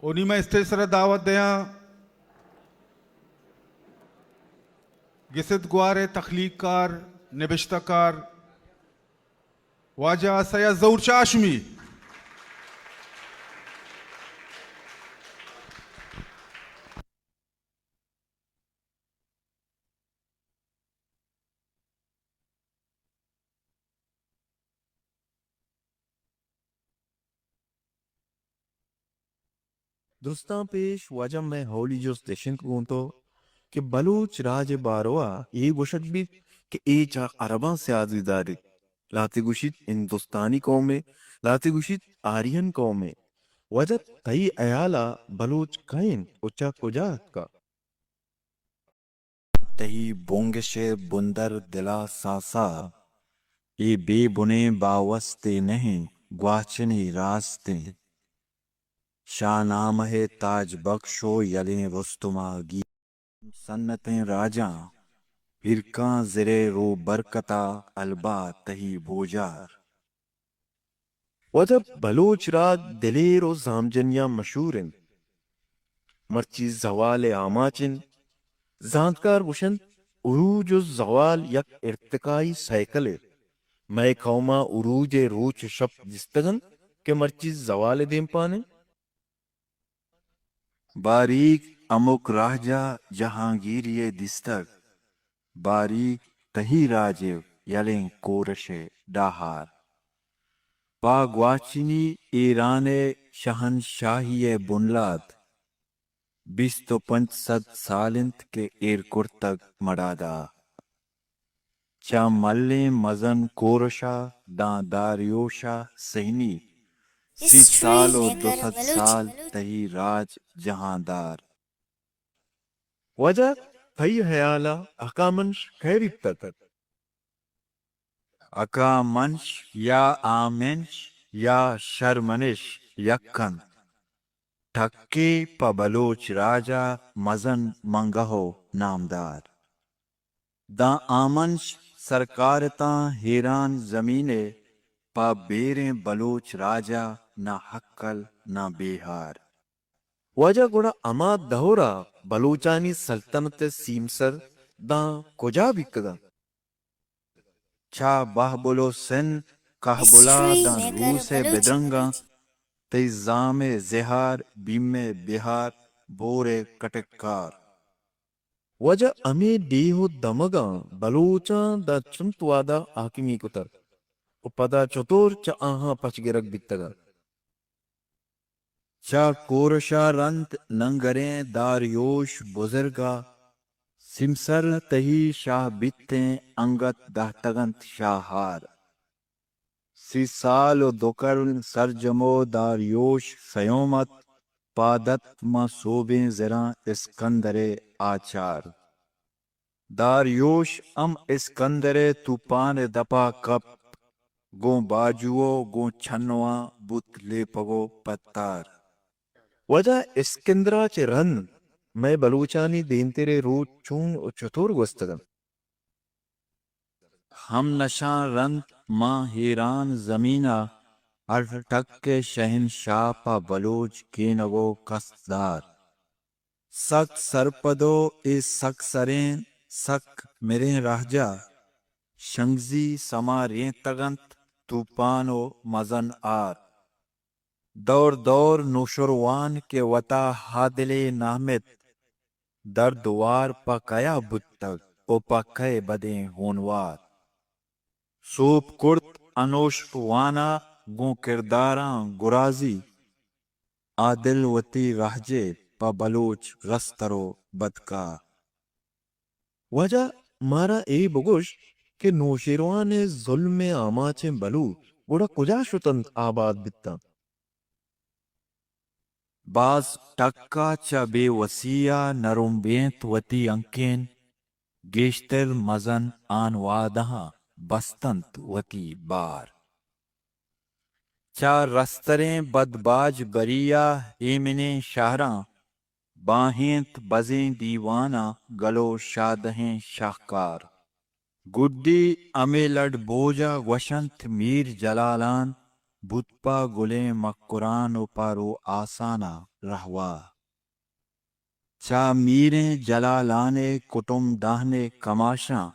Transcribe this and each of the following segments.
ءُ نی مئے اسٹیج سرا دعوت دیاں گسد گوار ءِ تخلیق کار، نبشتہ کار واجہ سید ظہور شاہ ہاشمی۔ درستاں پیش واجہ مئے اولی جست اش انت گوں تو کہ بلوچ راج ءِ باروا اے گوشگ بیت کہ اے چہ عرباں سیادی داریت، لہتے گوشیت ہندوستانی قومے، لہتے گوشیت آرین قومے۔ واجہ تئی ہیالا بلوچ کئے انت ءُ چہ کجا اتکا؟ تئی بنگش ءِ بندر دلا ساسا، اے بے بنیں باوستے نہ انت، گواچنی راستیں۔ شاہ نامہ ءِ تاج بخش ءُ یلیں رستما گی سنتیں راجاں، ہیرکاں زرے رو برکتا البا تئی بوجار۔ واجہ بلوچ راج دلیر ءُ زامجنیاں مشہور انت۔ مرچی زوال ءِ آماچ انت۔ زانتکار گوشنت، عروج ءُ زوال یک ارتقائی سائیکلے۔ مئے قوما عروج ءِ روچ ءُ شپ دیستگ انت کہ مرچی زوال ءِ دیمپان انت۔ باریک ہمک راجا جہانگیری ءِ دیستگ، باریک تہی راج ءِ یلیں کورش ءِ ڈاہار۔ پہ گواچنی ایران ءِ شہنشاہی ءِ بنلاد بیست ءُ پنچ سد سال انت کہ ایر کرتگ مڑادا۔ چہ ملیں مزن کورشا داں داریوشا سہنی، سی سال ءُ دو سد سال تہی راج جہاندار۔ واجہ تئی ہیالا ہکامنش کئے بیتگ ات؟ ہکامنش یا آمنش یا شرمنش یک انت۔ ٹکے پہ بلوچ راجا مزن منگہ ءُ نامدار۔ داں آمنش سرکارتاں ہیران زمینے پہ بیریں بلوچ راجا نہ ہکل نہ بیہار۔ واجہ گڑا ہما دورا بلوچانی سلطنت ءِ سیمسر داں کجا بیتگ انت؟ چہ بہبل ءُ سن کہبلا داں روس ءِ بدرنگاں، تئی زام ءِ زہار، بیم ءِ بہار، بور ءِ کٹکار۔ واجہ ہمے ڈیھ ءُ دمگاں بلوچاں داں چنت وہدا حاکمی کتگ ءُ پدا چتور چہ آہاں پچ گرگ بیتگ ات؟ چہ کورشا رند ننگریں داریوش بزرگا، سیمسر تہی شاہ بیتیں انگت دہتگ انت شاہار۔ سی سال ءُ دو کرن سرجم ءُ داریوش سیوم ات، پاد ات ماں سوبیں زراں اسکندر ءِ آچار۔ داریوش ہم اسکندر ءِ توپان ءِ دپا کپت، گوں باجو ءُ گوں چنواں بوت لیپگ ءُ پتار۔ واجہ اسکندرا چہ رند مئے بلوچانی دیمتریں روچ چون ءُ چتور گوستگ انت؟ ہم نشاں رند ماں ہیران زمینا، ہر ٹک ءِ شہنشاہ پہ بلوچ کینگ ءُ کستدار۔ سک سرپد ءُ اے سک سریں سک مریں راجا، شنگزی سما رینتگ انت توپان ءُ مزن آر۔ دور دور نوشروان کہ وتا ہادلے نامت، درد وار پہ کیا بوتگ ءُ پہ کئے بدیں ہونوار۔ سوب کرت انوشت وانا گوں کرداراں گرازی، عادل وتی رہجے پہ بلوچ رستر ءُ بدکار۔ واجہ مارا اے بگوش کہ نوشیروان ءِ ظلم ءِ آماچیں بلوچ گڑا کجا شت انت آباد بیتاں؟ باز ٹکا چہ بے وسیا نرمبینت وتی انکین، گیشتر مزن آنوادہاں بستنت وتی بار۔ چہ رستریں بدباج بریا ایمنیں شہراں، باہینت بزیں دیواناں گل ءُ شادہیں شاہکار۔ گڈی ہمے لڈ بوجا گوشنت میر جلالان، بوت پہ گلیں مکران و پہ رو آساناں رہوار۔ چہ میریں جلالان ء کٹم دہن ء کماشاں،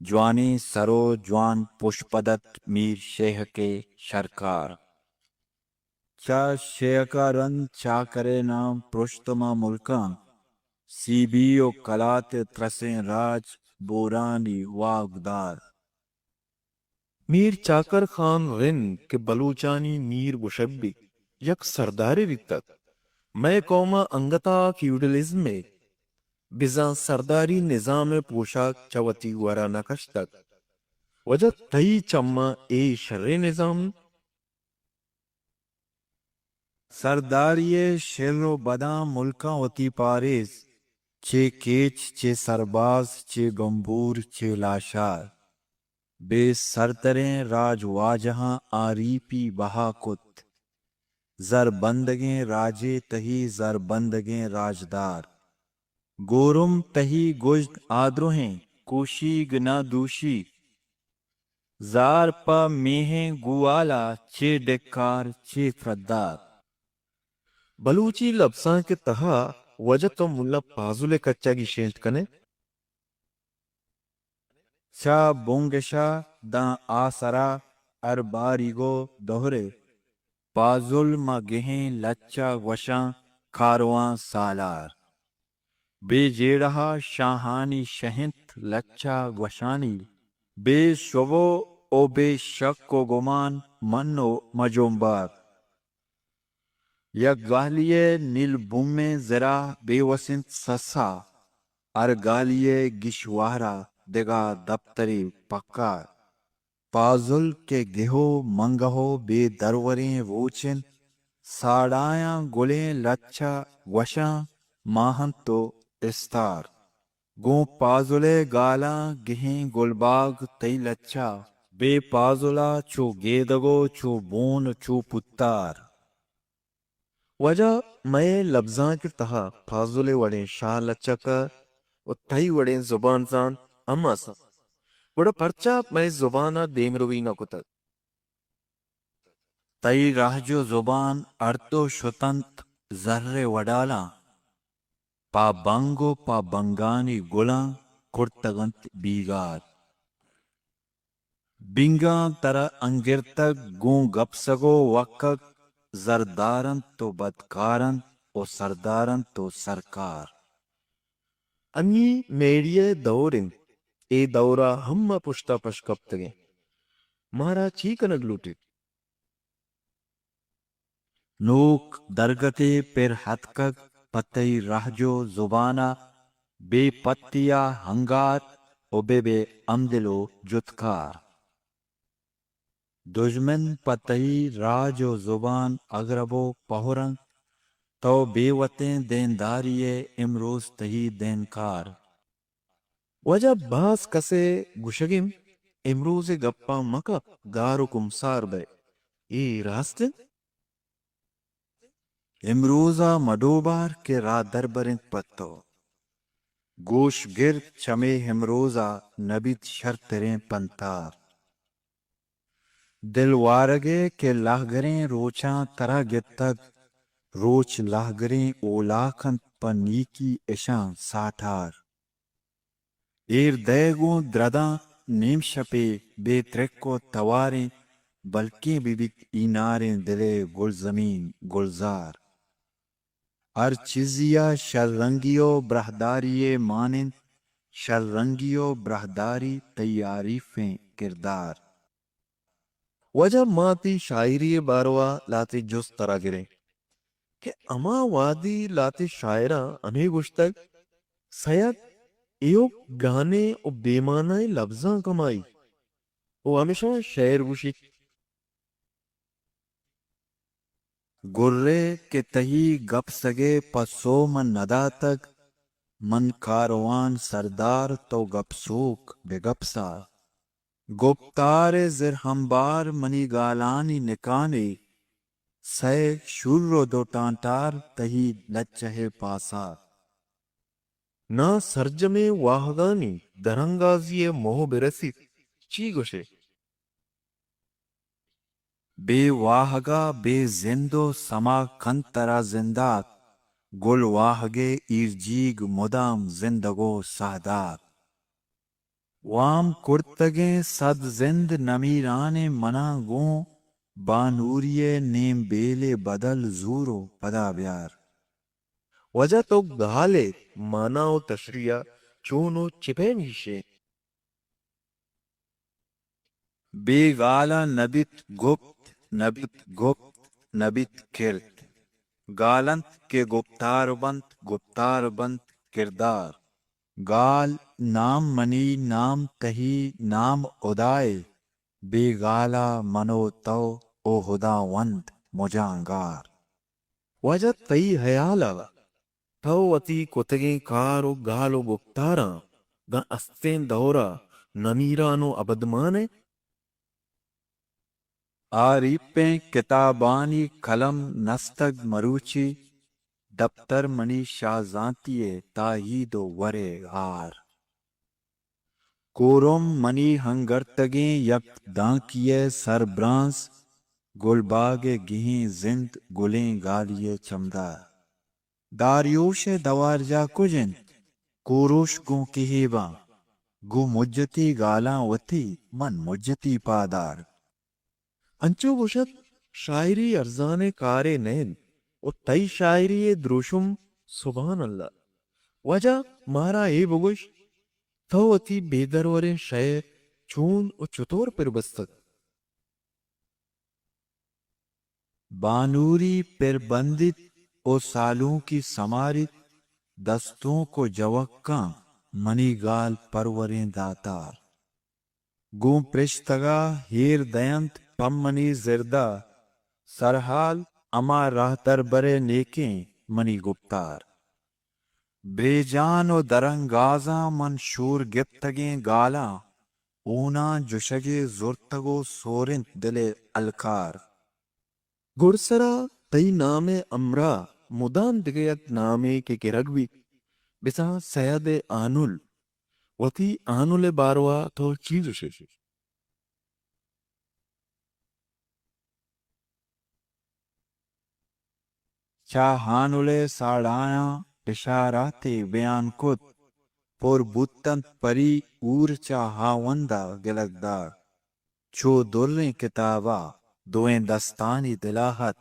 جوانیں سر و جوان پشپد ات میر شیہک ء شرکار۔ چہ شیہک ء رند چاکر ء نام پرشت ماں ملکاں، سیبی و کلات ء ترسیں راج بورانی واگدار۔ میر چاکر خان رند کہ بلوچانی میر گوشگ بیت، یک سردارے بیتگ۔ مئے قوم ء انگت ء فیوڈلزم ء بزاں سرداری نظام ء پوشاک چہ وتی گور ء نہ کشتگ۔ واجہ تئی چماں اے شریں نظام انت؟ سرداری ء شر و بداں ملکاں وتی پاریز، چے کیچ، چے سرباز، چے گمبور، چے لاشار۔ بے سردریں راج واجہاں آریپی بہا کت۔ زر بندگیں راجے تہی زر بندگیں راجدار۔ گورم تہی گژن آدروہیں کوشیگ نہ دوشی۔ زار پہ میہیں گوالا چے ڈکار چے فردار۔ بلوچی لبزانک ء تہا واجہ تو ملا پازل ء کچا گیشینت کن ئے؟ چہ بنگش ء داں آسرا ہر باریگ و دہرے، پازل ماں گہیں لچہ گوشاں کاروان سالار۔ بے جیڑہ ء شاہانی شہ انت لچہ گوشانی، بے شبہ و بے شک و گمان من و مجمبار۔ یک گالی ء نیل بومیں زرا بے وس انت سسا، ہر گالی ء گیشوارا دگہ دپترے پکار۔ پازل کہ گہو منگہ و بے دروریں روچ انت، ساڑایاں گلیں لچہ گوشاں ماہ انت و استار۔ گوں پازل ء گالاں گہیں گلباگ تئی لچہ، بے پازلا چو گیدگ و چو بون و چو پتار۔ واجہ مئے لبزانک ء تہا پازل ء وڑیں شاہ لچک ء و تئی وڑیں زبان زانت ہم است انت، گڑا پرچا مئے زبان ء دیمروی نہ کتگ؟ تئی رہج و زبان اڑت و شت انت زر ء وڈالاں، پہ بنگ و پہ بنگانی گلاں کرتگ انت بیگار۔ بنگاں ترا انگرتگ گوں گپسگ و وکگ، زردار انت و بدکار انت و سردار انت و سرکار۔ انی میڈیا ء دور انت، اے دور ء ہم ما پشت ء پش کپتگ ایں۔ مارا چی کنگ لوٹیت؟ نوک درگتے پر ہتکگ پہ تئی رہج و زبان ء، بے پتی ء ہنگار و بہ بے ہمدل و جتکار۔ دژمن پہ تئی راج و زبان اگرب و پہر انت، تو بے وتیں دینداری ء امروز تئی دینکار۔ واجہ باز کس ء گوشگ انت، امروز ء گپاں مکپ، گار و کمسار بئے۔ اے راست انت؟ امروز ء مڈوبار کہ راہ دربر انت پہ تو۔ گوش گر چمے امروز ء نبیت شرتریں پنتار۔ دل وارگ ء کہ لہگریں روچاں ترا گپتگ، روچ لہگریں اولاک انت پہ نیکی اشاں ساٹار۔ ایر دئیگ اوں درد آں نیم شپے بے ترک و تواریں، بلکیں بہ بیت ایناریں دل ء گلزمین گلزار۔ ہر چیزی ء شررنگی و براہداری ء مان انت، شررنگی و براہداری تئی آریفیں کردار۔ واجہ ما تئی شاعری ء باروا لہتے جست ترا گریں کہ ہما وہدی لہتے شاعراں ہمے گوشتگ، سید ایوک گانے و بے معنائیں لبزاں کمائی و ہمیشاں شعر گوشیت۔ گرے کہ تئی گپسگے پسو من نداتگ، من کاروان سردار تو گپسوک بہ گپسار۔ گپتار ء زر ہمبار منی گالانی نکانے، سئے شور و دو ٹانٹار تئی لچہ ء پاسار۔ نا سرجمیں واہگانی درانگازی ء موہ برسیت، چی گوشے؟ بے واہگا بے زند و سما کنت ترا زندات، گل واہگے ایرجیگ مدام زندگ و سہدات۔ وام کرتگیں صد زند نمیرانیں مناں گوں، بانوری ء نیم بیلے بدل زور و پدا بیار۔ واجہ تو گال ء مانا و تشریح ء چون و چہ پیم ایش انت؟ بے گالا نہ بیت گپت، نہ بیت گپت، نہ بیت کرت۔ گال انت کہ گپتار بنت، گپتار بنت کردار۔ گال نام منی، نام تہی، نام ہدائے۔ بے گالا من و تو و ہداوند مجاں گار۔ واجہ تئی ہیال ء تو وتی کتگیں کار و گال و گپتاراں داں استیں دور ء نمیران و ابدمان ئے؟ آ ریپیں کتابانی قلم نستگ مروچی، دپتر منی شاہزانتی ء تاہید و ورے گار۔ کورم منی ہنگرتگیں یک دانکی ء سربرانز، گلباگ ء گہیں زند گلیں گالی ء چمدار۔ داریوش ء دوارجاہ کج انت، کوروش گوں کہیباں، گوں مجتی گالاں وتی من مجتی پادار۔ انچو گوشت، شاعری ارزانیں کارے نہ انت و تئی شاعری ء دروشم سبحان اللہ۔ واجہ مارا اے بگوش، تو وتی بے دروریں شئیر چون و چتور پر بستگ؟ بانوری پر بندیت و سالونکی سماریت، دستونک و جوکاں منی گال پروریں داتار۔ گوں پرشتگا ہیر دئینت پہ منی زردا، سرحال ہما راہدربرئے نیکیں منی گپتار۔ بے جان و درانگازاں من شور گپتگیں گالاں، ہوناں جشگے زرتگ و سورنت دلئے الکار۔ گڈسرا تئی نام ء ہمراہ مدام دگہ یک نامے کہ گرگ بیت، بزاں سید ء ہانل۔ وتی ہانل ء باروا تو چی گوش ئے؟ چہ ہانل ء ساڑایاں اشاراتے بیان کت، پر بوتنت پری ہور چہ ہاوندا گلگدار۔ چو دریں کتابا دوئیں دستانی دلا ات،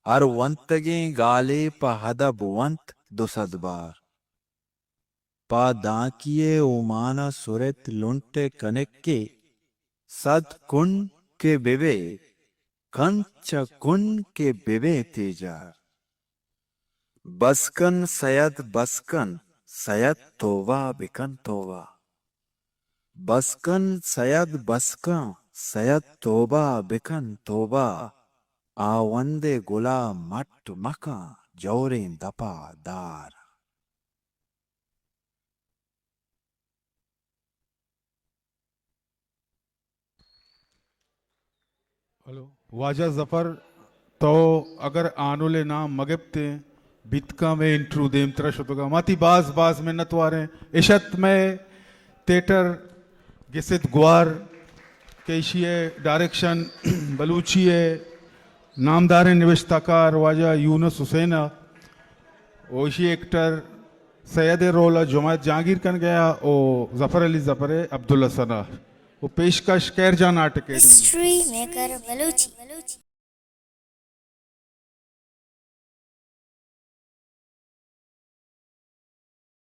ہر ونتگیں گالے پہ ادب ونت دو سد بار۔ پہ دانکی ء اومانا سرت لنٹ ء کنکے، سد کن کہ ببے، کنت چہ کن کہ ببے تیجار۔ بس کن سید، بس کن سید، توبہ بکن توبہ۔ بس کن سید، بس کن سید، توبہ بکن توبہ۔ آوندے گلا مٹ مکن، جوریں دپا دار۔ ہلو۔ واجہ ظفر، تو اگر آنل ء نام مہ گپتیں، بیت کاں مئے انٹرویو دیمترا شتگا۔ ما تی باز باز منت واریں۔ اشت مئے تھیٹر گسد گوار کہ ایشی ء ڈائریکشن بلوچی ء نامداریں نبشتہ کار واجہ یونس حسین ء و ایشی ایکٹر سید ء رول ء جماعت جہانگیر کنگ ء ء و ظفر علی ظفر ء عبدالحسن ء و پیشکش خیر جان آرٹ اکیڈمی۔ ہسٹری میکر بلوچی۔